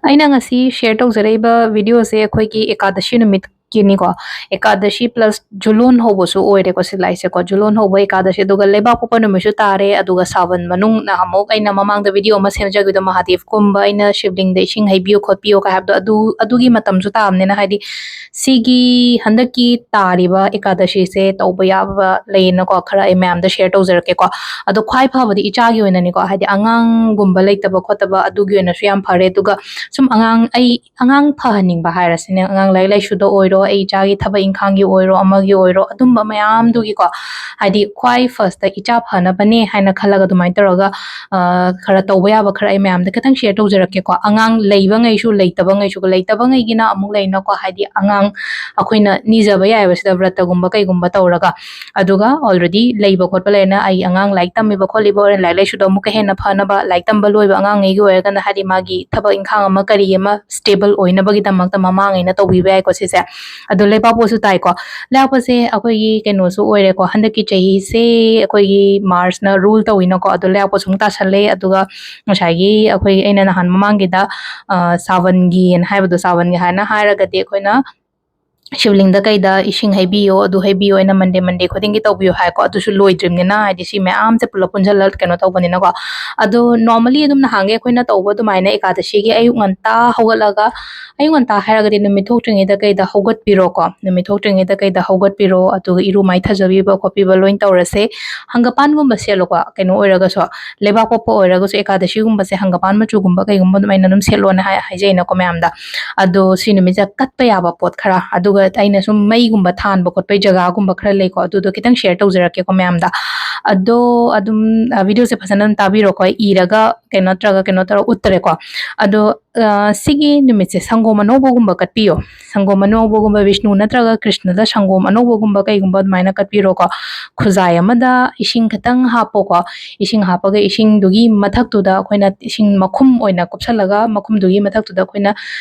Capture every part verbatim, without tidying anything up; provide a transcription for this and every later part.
ꯑꯩꯅ ꯉꯁꯤ share ꯇꯧꯖꯔꯛꯏꯕ videoꯁꯦ ꯑꯩꯈꯣꯏꯒꯤ ꯑꯦꯀꯥꯗꯁꯤ ꯅꯨꯃꯤꯠꯀꯤꯅꯤꯀꯣ꯫ ꯑꯦꯀꯥꯗꯁꯤ plus ꯖꯨꯂꯣꯟ ꯍꯧꯕꯁꯨ ꯑꯣꯏꯔꯦꯀꯣ ꯁꯤ ꯂꯥꯛꯏꯁꯦꯀꯣ꯫ ꯖꯨꯂꯣꯟ ꯍꯧꯕ ꯑꯦꯀꯥꯗꯁꯤ, ꯑꯗꯨꯒ ꯂꯩꯕꯥꯛꯄꯣꯛꯄ ꯅꯨꯃꯤꯠꯁꯨ ꯇꯥꯔꯦ, ꯑꯗꯨꯒ ꯁꯥꯕꯟ ꯃꯅꯨꯡ ꯅꯍꯥꯟꯃꯨꯛ ꯑꯩꯅ ꯃꯃꯥꯡꯗ video ꯑꯃ ꯁꯦꯝꯖꯈꯤꯕꯗꯣ, ꯃꯍꯥꯗꯦꯕꯀꯨꯝꯕ ꯑꯩꯅ ꯁꯤꯕꯂꯤꯡꯗ ꯏꯁꯤꯡ ꯍꯩꯕꯤꯌꯨ ꯈꯣꯠꯄꯤꯌꯨ ꯀꯥꯏ ꯍꯥꯏꯕꯗꯣ, ꯑꯗꯨ, ꯑꯗꯨꯒꯤ ꯃꯇꯝꯁꯨ ꯇꯥꯕꯅꯤꯅ, ꯍꯥꯏꯗꯤ ꯁꯤꯒꯤ ꯍꯟꯗꯛꯀꯤ ꯇꯥꯔꯤꯕ ꯑꯦꯀꯥꯗꯁꯤꯁꯦ ꯇꯧꯕ ꯌꯥꯕ ꯂꯩꯌꯦꯅꯀꯣ, ꯈꯔ ꯑꯩ ꯃꯌꯥꯝꯗ share ꯇꯧꯖꯔꯛꯀꯦꯀꯣ꯫ ꯑꯗꯣ ꯈ꯭ꯋꯥꯏ ꯐꯕꯗꯤ ꯏꯆꯥꯒꯤ ꯑꯣꯏꯅꯅꯤꯀꯣ, ꯍꯥꯏꯗꯤ ꯑꯉꯥꯡꯒꯨꯝꯕ ꯂꯩꯇꯕ ꯈꯣꯠꯇꯕ ꯑꯗꯨꯒꯤ ꯑꯣꯏꯅꯁꯨ ꯌꯥꯝ ꯐꯔꯦ꯫ ꯑꯗꯨꯒ ꯁꯨꯝ ꯑꯉꯥꯡ, ꯑꯩ ꯑꯉꯥꯡ ꯐꯍꯟꯅꯤꯡꯕ ꯍꯥꯏꯔꯁꯤꯅꯦ, ꯑꯉꯥꯡ ꯂꯥꯏꯔꯤꯛ ꯂꯥꯏꯁꯨꯗ ꯑꯣꯏꯔꯣ, ꯑꯩ ꯏꯆꯥꯒꯤ ꯊꯕꯛ ꯏꯪꯈꯥꯡꯒꯤ ꯑꯣꯏꯔꯣ, ꯑꯃꯒꯤ ꯑꯣꯏꯔꯣ, ꯑꯗꯨꯝꯕ ꯃꯌꯥꯝꯗꯨꯒꯤꯀꯣ, ꯍꯥꯏꯗꯤ ꯈ꯭ꯋꯥꯏ firstꯇ ꯏꯆꯥ ꯐꯅꯕꯅꯦ ꯍꯥꯏꯅ ꯈꯜꯂꯒ ꯑꯗꯨꯃꯥꯏꯅ ꯇꯧꯔꯒ, ꯑ, ꯈꯔ ꯇꯧꯕ ꯌꯥꯕ ꯈꯔ ꯑꯩ ꯃꯌꯥꯝꯗ ꯈꯤꯇꯪ share ꯇꯧꯖꯔꯛꯀꯦꯀꯣ꯫ ꯑꯉꯥꯡ ꯂꯩꯕꯉꯩꯁꯨ, ꯂꯩꯇꯕꯉꯩꯁꯨ, ꯂꯩꯇꯕꯉꯩꯒꯤꯅ ꯑꯃꯨꯛ ꯂꯩꯅꯀꯣ, ꯍꯥꯏꯗꯤ ꯑꯉꯥꯡ ꯑꯩꯈꯣꯏꯅ ꯅꯤꯖꯕ ꯌꯥꯏꯑꯕ ꯁꯤꯗ ꯕ꯭ꯔꯇꯒꯨꯝꯕ ꯀꯩꯒꯨꯝꯕ ꯇꯧꯔꯒ꯫ ꯑꯗꯨꯒ already ꯂꯩꯕ ꯈꯣꯠꯄ ꯂꯩꯔꯅ ꯑꯩ ꯑꯉꯥꯡ ꯂꯥꯏꯔꯤꯛ ꯇꯝꯃꯤꯕ ꯈꯣꯠꯂꯤꯕ ꯑꯣꯏꯔ ꯂꯥꯏꯔꯤꯛ ꯂꯥꯏꯁꯨꯗꯣ ꯑꯃꯨꯛꯀ ꯍꯦꯟꯅ ꯐꯅꯕ, ꯂꯥꯏꯔꯤꯛ ꯇꯝꯕ ꯂꯣꯏꯕ ꯑꯉꯥꯡꯉꯩꯒꯤ ꯑꯣꯏꯔꯒꯅ ꯍꯥꯏꯗꯤ ꯃꯥꯒꯤ ꯊꯕꯛ ꯏꯪꯈꯥꯡ ꯑꯃ ꯀꯔꯤ ꯑꯃ stable ꯑꯣꯏꯅꯕꯒꯤꯗꯃꯛꯇ ꯃꯃꯥꯉꯩꯅ ꯇꯧꯕꯤꯕ ꯌꯥꯏꯀꯣ ꯁꯤꯁꯦ꯫ ꯑꯗꯣ ꯂꯩꯕꯥꯛꯄꯣꯛꯁꯨ ꯇꯥꯏꯀꯣ꯫ ꯂꯩꯕꯥꯛꯄꯣꯛꯁꯦ ꯑꯩꯈꯣꯏꯒꯤ ꯀꯩꯅꯣꯁꯨ ꯑꯣꯏꯔꯦꯀꯣ, ꯍꯟꯗꯛꯀꯤ ꯆꯍꯤꯁꯦ ꯑꯩꯈꯣꯏꯒꯤ ꯃꯥꯔꯁꯅ rule ꯇꯧꯋꯤꯅꯀꯣ꯫ ꯑꯗꯣ ꯂꯩꯕꯥꯛꯄꯣꯛꯁꯨ ꯑꯃꯨꯛ ꯇꯥꯁꯜꯂꯦ, ꯑꯗꯨꯒ ꯉꯁꯥꯏꯒꯤ ꯑꯩꯈꯣꯏ, ꯑꯩꯅ ꯅꯍꯥꯟ ꯃꯃꯥꯡꯒꯤꯗ, ꯑ, ꯁꯥꯕꯟꯒꯤꯅ ꯍꯥꯏꯕꯗꯣ, ꯁꯥꯕꯟꯒꯤ ꯍꯥꯏꯅ ꯍꯥꯏꯔꯒꯗꯤ ꯑꯩꯈꯣꯏꯅ ꯁꯤꯕꯂꯤꯡꯗ ꯀꯩꯗ ꯏꯁꯤꯡ ꯍꯩꯕꯤꯌꯣ, ꯑꯗꯨ ꯍꯩꯕꯤꯌꯣ, ꯑꯩꯅ Monday, Monday ꯈꯨꯗꯤꯡꯒꯤ ꯇꯧꯕꯤꯌꯣ ꯍꯥꯏꯀꯣ꯫ ꯑꯗꯨꯁꯨ ꯂꯣꯏꯗ꯭ꯔꯤꯕꯅꯤꯅ, ꯍꯥꯏꯗꯤ ꯁꯤ ꯃꯌꯥꯝꯁꯦ ꯄꯨꯂꯞ ꯄꯨꯟꯁꯤꯜꯂ ꯀꯩꯅꯣ ꯇꯧꯕꯅꯤꯅꯀꯣ꯫ ꯑꯗꯣ normally ꯑꯗꯨꯝ ꯅꯍꯥꯟꯒꯩ ꯑꯩꯈꯣꯏꯅ ꯇꯧꯕ ꯑꯗꯨꯃꯥꯏꯅ ꯑꯦꯀꯥꯗꯁꯤꯒꯤ ꯑꯌꯨꯛ ꯉꯟꯇꯥ ꯍꯧꯒꯠꯂꯒ, ꯑꯌꯨꯛ ꯉꯟꯇꯥ ꯍꯥꯏꯔꯒꯗꯤ ꯅꯨꯃꯤꯠ ꯊꯣꯛꯇ꯭ꯔꯤꯉꯩꯗ ꯀꯩꯗ ꯍꯧꯒꯠꯄꯤꯔꯣꯀꯣ, ꯅꯨꯃꯤꯠ ꯊꯣꯛꯇ꯭ꯔꯤꯉꯩꯗ ꯀꯩꯗ ꯍꯧꯒꯠꯄꯤꯔꯣ, ꯑꯗꯨꯒ ꯏꯔꯨ ꯃꯥꯏꯊꯖꯕꯤꯕ ꯈꯣꯠꯄꯤꯕ ꯂꯣꯏ ꯇꯧꯔꯁꯦ꯫ ꯍꯪꯒꯄꯥꯟꯒꯨꯝꯕ ꯁꯦꯠꯂꯣꯀꯣ, ꯀꯩꯅꯣ ꯑꯣꯏꯔꯒꯁꯨ, ꯂꯩꯕꯥꯛꯄꯣꯛꯄ ꯑꯣꯏꯔꯒꯁꯨ ꯑꯦꯀꯥꯗꯁꯤꯒꯨꯝꯕꯁꯦ ꯍꯪꯒꯄꯥꯟ ꯃꯆꯨꯒꯨꯝꯕ ꯀꯩꯒꯨꯝꯕ ꯑꯗꯨꯃꯥꯏꯅ ꯑꯗꯨꯝ ꯁꯦꯠꯂꯣꯅ ꯍꯥꯏ-, ꯍꯥꯏꯖꯩꯅꯀꯣ ꯃꯌꯥꯝꯗ꯫ ꯑꯗꯣ ꯁꯤ ꯅꯨꯃꯤꯠꯁꯤꯗ ꯀꯠꯄ ꯌꯥꯕ ꯄꯣꯠ ꯈꯔ, ꯑꯗꯨꯒ ꯑꯩꯅ ꯁꯨꯝ ꯃꯩꯒꯨꯝꯕ ꯊꯥꯟꯕ ꯈꯣꯠꯄꯒꯤ ꯖꯒꯥꯒꯨꯝꯕ ꯈꯔ ꯂꯩꯀꯣ, ꯑꯗꯨꯗꯣ ꯈꯤꯇꯪ share ꯇꯧꯖꯔꯛꯀꯦꯀꯣ ꯃꯌꯥꯝꯗ꯫ ꯑꯗꯣ ꯑꯗꯨꯝ, ꯑ, videoꯁꯦ ꯐꯖꯅ ꯑꯗꯨꯝ ꯇꯥꯕꯤꯔꯣꯀꯣ, ꯏꯔꯒ ꯀꯩꯅꯣ ꯅꯠꯇ꯭ꯔꯒ ꯀꯩꯅꯣ ꯇꯧꯔ ꯎꯠꯇꯔꯦꯀꯣ꯫ ꯑꯗꯣ, ꯑ, ꯁꯤꯒꯤ ꯅꯨꯃꯤꯠꯁꯦ ꯁꯪꯒꯣꯝ ꯑꯅꯧꯕꯒꯨꯝꯕ ꯀꯠꯄꯤꯌꯣ꯫ ꯁꯪꯒꯣꯝ ꯑꯅꯧꯕꯒꯨꯝꯕ, ꯕꯤꯁꯅꯨ ꯅꯠꯇ꯭ꯔꯒ ꯀ꯭ꯔꯤꯁꯅꯗ ꯁꯪꯒꯣꯝ ꯑꯅꯧꯕꯒꯨꯝꯕ ꯀꯩꯒꯨꯝꯕ ꯑꯗꯨꯃꯥꯏꯅ ꯀꯠꯄꯤꯔꯣꯀꯣ꯫ ꯈꯨꯖꯥꯏ ꯑꯃꯗ ꯏꯁꯤꯡ ꯈꯤꯇꯪ ꯍꯥꯞꯄꯣꯀꯣ꯫ ꯏꯁꯤꯡ ꯍꯥꯞꯄꯒ ꯏꯁꯤꯡꯗꯨꯒꯤ ꯃꯊꯛꯇꯨꯗ ꯑꯩꯈꯣꯏꯅ ꯏꯁꯤꯡ ꯃꯈꯨꯝ ꯑꯣꯏꯅ ꯀꯨꯞꯁꯜꯂꯒ ꯃꯈꯨꯝꯗꯨꯒꯤ ꯃꯊꯛꯇꯨꯗ ꯑꯩꯈꯣꯏꯅ,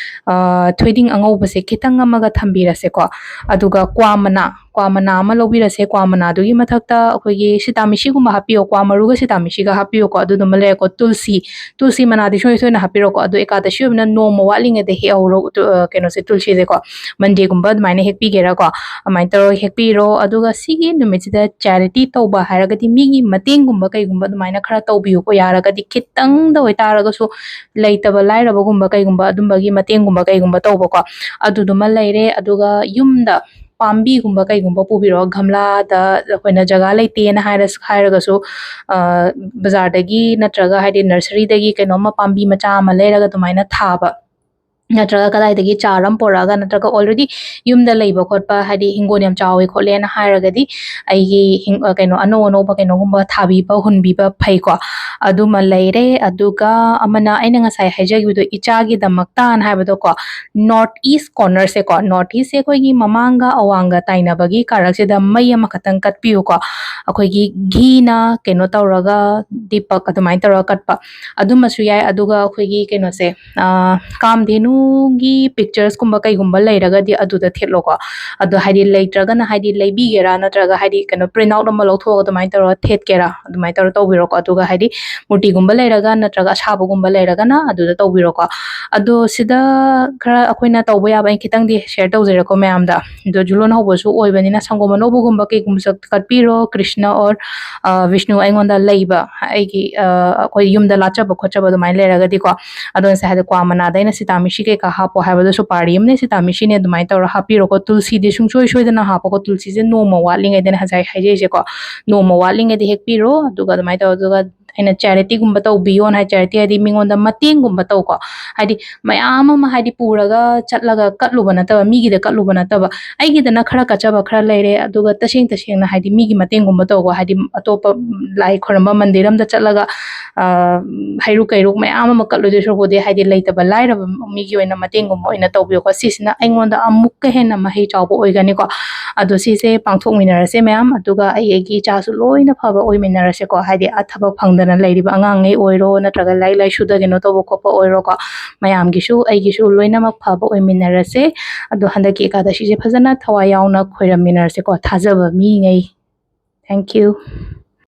ꯑ, ꯊꯣꯏꯗꯤꯡ ꯑꯉꯧꯕꯁꯦ ꯈꯤꯇꯪ ꯑꯃꯒ ꯊꯝꯕꯤꯔꯁꯦꯀꯣ꯫ ꯑꯗꯨꯒ ꯀ꯭ꯋꯥ ꯃꯅꯥ, ꯀ꯭ꯋꯥ ꯃꯅꯥ ꯑꯃ ꯂꯧꯕꯤꯔꯁꯦ꯫ ꯀ꯭ꯋꯥ ꯃꯅꯥꯗꯨꯒꯤ ꯃꯊꯛꯇ ꯑꯩꯈꯣꯏꯒꯤ ꯁꯤꯇꯥꯃꯤꯁꯤꯒꯨꯝꯕ ꯍꯥꯞꯄꯤꯌꯣ, ꯀ꯭ꯋꯥ ꯃꯔꯨꯒ ꯁꯤꯇꯥꯃꯤꯁꯤꯒ ꯍꯥꯞꯄꯤꯌꯣꯀꯣ꯫ ꯑꯗꯨꯗꯨꯃ ꯂꯩꯔꯦꯀꯣ꯫ ꯇꯨꯜꯁꯤ, ꯇꯨꯜꯁꯤ ꯃꯅꯥꯗꯤ ꯁꯨꯡꯁꯣꯏ ꯁꯣꯏꯗꯅ ꯍꯥꯞꯄꯤꯔꯣꯀꯣ꯫ ꯑꯗꯣ ꯑꯦꯀꯥꯗꯁꯤ ꯑꯣꯏꯕꯅ ꯅꯣꯡꯃ ꯋꯥꯠꯂꯤꯉꯩꯗ ꯍꯦꯛꯍꯧꯔꯣ, ꯇꯨ-, ꯑ, ꯀꯩꯅꯣꯁꯦ, ꯇꯨꯜꯁꯤꯁꯦꯀꯣ꯫ Mondayꯒꯨꯝꯕ ꯑꯗꯨꯃꯥꯏꯅ ꯍꯦꯛꯄꯤꯒꯦꯔꯥꯀꯣ꯫ ꯑꯗꯨꯃꯥꯏꯅ ꯇꯧꯔꯒ ꯍꯦꯛꯄꯤꯔꯣ꯫ ꯑꯗꯨꯒ ꯁꯤꯒꯤ ꯅꯨꯃꯤꯠꯁꯤꯗ charity ꯇꯧꯕ ꯍꯥꯏꯔꯒꯗꯤ ꯃꯤꯒꯤ ꯃꯇꯦꯡꯒꯨꯝꯕ ꯀꯩꯒꯨꯝꯕ ꯑꯗꯨꯃꯥꯏꯅ ꯈꯔ ꯇꯧꯕꯤꯌꯨꯀꯣ꯫ ꯌꯥꯔꯒꯗꯤ ꯈꯤꯇꯪꯗ ꯑꯣꯏꯇꯥꯔꯒꯁꯨ ꯂꯩꯇꯕ ꯂꯥꯏꯔꯕꯒꯨꯝꯕ ꯀꯩꯒꯨꯝꯕ ꯑꯗꯨꯝꯕꯒꯤ ꯃꯇꯦꯡꯒꯨꯝꯕ ꯀꯩꯒꯨꯝꯕ ꯇꯧꯕꯀꯣ꯫ ꯑꯗꯨꯗꯨꯃ ꯂꯩꯔꯦ꯫ ꯑꯗꯨꯒ ꯌꯨꯝꯗ ꯄꯥꯝꯕꯤꯒꯨꯝꯕ ꯀꯩꯒꯨꯝꯕ ꯄꯨꯕꯤꯔꯛꯑꯣ꯫ ꯒꯝꯂꯥꯗ ꯑꯩꯈꯣꯏꯅ ꯖꯒꯥ ꯂꯩꯇꯦꯅ ꯍꯥꯏꯔꯁꯨ, ꯍꯥꯏꯔꯒꯁꯨ, ꯑ, ꯕꯖꯥꯔꯗꯒꯤ ꯅꯠꯇ꯭ꯔꯒ ꯍꯥꯏꯗꯤ nurseryꯗꯒꯤ ꯀꯩꯅꯣꯝꯃ ꯄꯥꯝꯕꯤ ꯃꯆꯥ ꯑꯃ ꯂꯩꯔꯒ ꯑꯗꯨꯃꯥꯏꯅ ꯊꯥꯕ, ꯅꯠꯇ꯭ꯔꯒ ꯀꯗꯥꯏꯗꯒꯤ ꯆꯥꯔ ꯑꯃ ꯄꯣꯔꯛꯑꯒ, ꯅꯠꯇ꯭ꯔꯒ already ꯌꯨꯝꯗ ꯂꯩꯕ ꯈꯣꯠꯄ, ꯍꯥꯏꯗꯤ ꯍꯤꯡꯒꯣꯜ ꯌꯥꯝ ꯆꯥꯎꯋꯦ ꯈꯣꯠꯂꯦꯅ ꯍꯥꯏꯔꯒꯗꯤ ꯑꯩꯒꯤ ꯍꯤꯡ-, ꯑ, ꯀꯩꯅꯣ, ꯑꯅꯧ ꯑꯅꯧꯕ ꯀꯩꯅꯣꯒꯨꯝꯕ ꯊꯥꯕꯤꯕ, ꯍꯨꯟꯕꯤꯕ ꯐꯩꯀꯣ꯫ ꯑꯗꯨꯃ ꯂꯩꯔꯦ꯫ ꯑꯗꯨꯒ ꯑꯃꯅ ꯑꯩꯅ ꯉꯁꯥꯏ ꯍꯥꯏꯖꯈꯤꯕꯗꯣ, ꯏꯆꯥꯒꯤꯗꯃꯛꯇꯅ ꯍꯥꯏꯕꯗꯣꯀꯣ, North East cornerꯁꯦꯀꯣ, North Eastꯁꯦ ꯑꯩꯈꯣꯏꯒꯤ ꯃꯃꯥꯡꯒ ꯑꯋꯥꯡꯒ ꯇꯥꯏꯅꯕꯒꯤ ꯀꯥꯔꯛꯁꯤꯗ ꯃꯩ ꯑꯃꯈꯛꯇꯪ ꯀꯠꯄꯤꯌꯨꯀꯣ꯫ ꯑꯩꯈꯣꯏꯒꯤ ꯘꯤꯅ ꯀꯩꯅꯣ ꯇꯧꯔꯒ, ꯗꯤꯄꯛ ꯑꯗꯨꯃꯥꯏꯅ ꯇꯧꯔꯒ ꯀꯠꯄ, ꯑꯗꯨꯃꯁꯨ ꯌꯥꯏ꯫ ꯑꯗꯨꯒ ꯑꯩꯈꯣꯏꯒꯤ ꯀꯩꯅꯣꯁꯦ, ꯑ, ꯀꯥꯝꯙꯦꯅꯨꯒꯤ picturesꯀꯨꯝꯕ ꯀꯩꯒꯨꯝꯕ ꯂꯩꯔꯒꯗꯤ ꯑꯗꯨꯗ ꯊꯦꯠꯂꯣꯀꯣ꯫ ꯑꯗꯣ ꯍꯥꯏꯗꯤ ꯂꯩꯇ꯭ꯔꯒꯅ ꯍꯥꯏꯗꯤ ꯂꯩꯕꯤꯒꯦꯔꯥ, ꯅꯠꯇ꯭ꯔꯒ ꯍꯥꯏꯗꯤ ꯀꯩꯅꯣ print out ꯑꯃ ꯂꯧꯊꯣꯛꯑꯒ ꯑꯗꯨꯃꯥꯏꯅ ꯇꯧꯔꯒ ꯊꯦꯠꯀꯦꯔꯥ, ꯑꯗꯨꯃꯥꯏꯅ ꯇꯧꯔ ꯇꯧꯕꯤꯔꯣꯀꯣ꯫ ꯑꯗꯨꯒ ꯍꯥꯏꯗꯤ ꯃꯨꯔꯇꯤꯒꯨꯝꯕ ꯂꯩꯔꯒ ꯅꯠꯇ꯭ꯔꯒ ꯑꯁꯥꯕꯒꯨꯝꯕ ꯂꯩꯔꯒꯅ ꯑꯗꯨꯗ ꯇꯧꯕꯤꯔꯣꯀꯣ꯫ ꯑꯗꯣ ꯁꯤꯗ ꯈꯔ ꯑꯩꯈꯣꯏꯅ ꯇꯧꯕ ꯌꯥꯕ ꯑꯩꯅ ꯈꯤꯇꯪꯗꯤ share ꯇꯧꯖꯔꯦꯀꯣ ꯃꯌꯥꯝꯗ꯫ ꯑꯗꯣ ꯖꯨꯂꯣꯟ ꯍꯧꯕꯁꯨ ꯑꯣꯏꯕꯅꯤꯅ ꯁꯪꯒꯣꯝ ꯑꯅꯧꯕꯒꯨꯝꯕ ꯀꯩꯒꯨꯝꯕꯁꯨ ꯀꯠꯄꯤꯔꯣ꯫ ꯀ꯭ꯔꯤꯁꯅ or, ꯑ, ꯕꯤꯁꯅꯨ ꯑꯩꯉꯣꯟꯗ ꯂꯩꯕ, ꯑꯩꯒꯤ, ꯑ, ꯑꯩꯈꯣꯏ ꯌꯨꯝꯗ ꯂꯥꯠꯆꯕ ꯈꯣꯠꯆꯕ ꯑꯗꯨꯃꯥꯏꯅ ꯂꯩꯔꯒꯗꯤꯀꯣ꯫ ꯑꯗꯣ ꯉꯁꯥꯏ ꯍꯥꯏꯗꯤ ꯀ꯭ꯋꯥ ꯃꯅꯥꯗ ꯑꯩꯅ ꯁꯤꯇꯥꯃꯤꯁꯤ ꯀꯩꯀꯥ ꯍꯥꯞꯄꯣ ꯍꯥꯏꯕꯗꯣ ꯁꯨꯄꯥꯔꯤ ꯑꯃꯅꯦ, ꯁꯤꯇꯥꯃꯤꯁꯤꯅꯦ, ꯑꯗꯨꯃꯥꯏꯅ ꯇꯧꯔ ꯍꯥꯞꯄꯤꯔꯣꯀꯣ꯫ ꯇꯨꯜꯁꯤꯗꯤ ꯁꯨꯡꯁꯣꯏ ꯁꯣꯏꯗꯅ ꯍꯥꯞꯄꯣꯀꯣ꯫ ꯇꯨꯜꯁꯤꯁꯦ ꯅꯣꯡꯃ ꯋꯥꯠꯂꯤꯉꯩꯗꯅꯦ ꯉꯁꯥꯏ ꯍꯥꯏꯖꯩꯁꯦꯀꯣ, ꯅꯣꯡꯃ ꯋꯥꯠꯂꯤꯉꯩꯗ ꯍꯦꯛꯄꯤꯔꯣ꯫ ꯑꯗꯨꯒ ꯑꯗꯨꯃꯥꯏꯅ ꯇꯧꯔ, ꯑꯗꯨꯒ ꯑꯩꯅ charityꯒꯨꯝꯕ ꯇꯧꯕꯤꯌꯣꯅ ꯍꯥꯏ꯫ Charity ꯍꯥꯏꯗꯤ ꯃꯤꯉꯣꯟꯗ ꯃꯇꯦꯡꯒꯨꯝꯕ ꯇꯧꯀꯣ꯫ ꯍꯥꯏꯗꯤ ꯃꯌꯥꯝ ꯑꯃ ꯍꯥꯏꯗꯤ ꯄꯨꯔꯒ ꯆꯠꯂꯒ ꯀꯠꯂꯨꯕ ꯅꯠꯇꯕ, ꯃꯤꯒꯤꯗ ꯀꯠꯂꯨꯕ ꯅꯠꯇꯕ, ꯑꯩꯒꯤꯗꯅ ꯈꯔ ꯀꯠꯆꯕ ꯈꯔ ꯂꯩꯔꯦ, ꯑꯗꯨꯒ ꯇꯁꯦꯡ ꯇꯁꯦꯡꯅ ꯍꯥꯏꯗꯤ ꯃꯤꯒꯤ ꯃꯇꯦꯡꯒꯨꯝꯕ ꯇꯧꯕ, ꯍꯥꯏꯗꯤ ꯑꯇꯣꯞꯄ ꯂꯥꯏ ꯈꯣꯏꯔꯝꯕ ꯃꯟꯗꯤꯔ ꯑꯝꯗ ꯆꯠꯂꯒ, ꯑ, ꯍꯩꯔꯨꯛ ꯀꯩꯔꯨꯛ ꯃꯌꯥꯝ ꯑꯃ ꯀꯠꯂꯨꯗꯣꯏ ꯁꯔꯨꯛꯄꯨꯗꯤ ꯍꯥꯏꯗꯤ ꯂꯩꯇꯕ ꯂꯥꯏꯔꯕ ꯃꯤꯒꯤ ꯑꯣꯏꯅ ꯃꯇꯦꯡꯒꯨꯝꯕ ꯑꯣꯏꯅ ꯇꯧꯕꯤꯌꯨꯀꯣ꯫ ꯁꯤꯁꯤꯅ ꯑꯩꯉꯣꯟꯗ ꯑꯃꯨꯛꯀ ꯍꯦꯟꯅ ꯃꯍꯩ ꯆꯥꯎꯕ ꯑꯣꯏꯒꯅꯤꯀꯣ꯫ ꯑꯗꯣ ꯁꯤꯁꯦ ꯄꯥꯡꯊꯣꯛꯃꯤꯟꯅꯔꯁꯦ ꯃꯌꯥꯝ, ꯑꯗꯨꯒ ꯑꯩ ꯑꯩꯒꯤ ꯏꯆꯥꯁꯨ ꯂꯣꯏꯅ ꯐꯕ ꯑꯣꯏꯃꯤꯟꯅꯔꯁꯦꯀꯣ꯫ ꯍꯥꯏꯗꯤ ꯑ, ꯊꯕꯛ ꯐꯪꯗꯅ ꯂꯩꯔꯤꯕ ꯑꯉꯥꯡꯉꯩ ꯑꯣꯏꯔꯣ, ꯅꯠꯇ꯭ꯔꯒ ꯂꯥꯏꯔꯤꯛ ꯂꯥꯏꯁꯨꯗ ꯀꯩꯅꯣ ꯇꯧꯕ ꯈꯣꯠꯄ ꯑꯣꯏꯔꯣꯀꯣ, ꯃꯌꯥꯝꯒꯤꯁꯨ ꯑꯩꯒꯤꯁꯨ ꯂꯣꯏꯅꯃꯛ ꯐꯕ ꯑꯣꯏꯃꯤꯟꯅꯔꯁꯦ꯫ ꯑꯗꯣ ꯍꯟꯗꯛꯀꯤ ꯑꯦꯀꯥꯗꯁꯤꯁꯦ ꯐꯖꯅ ꯊꯋꯥꯏ ꯌꯥꯎꯅ ꯈꯣꯏꯔꯝꯃꯤꯟꯅꯔꯁꯦꯀꯣ, ꯊꯥꯖꯕ ꯃꯤꯉꯩ꯫ Thank you.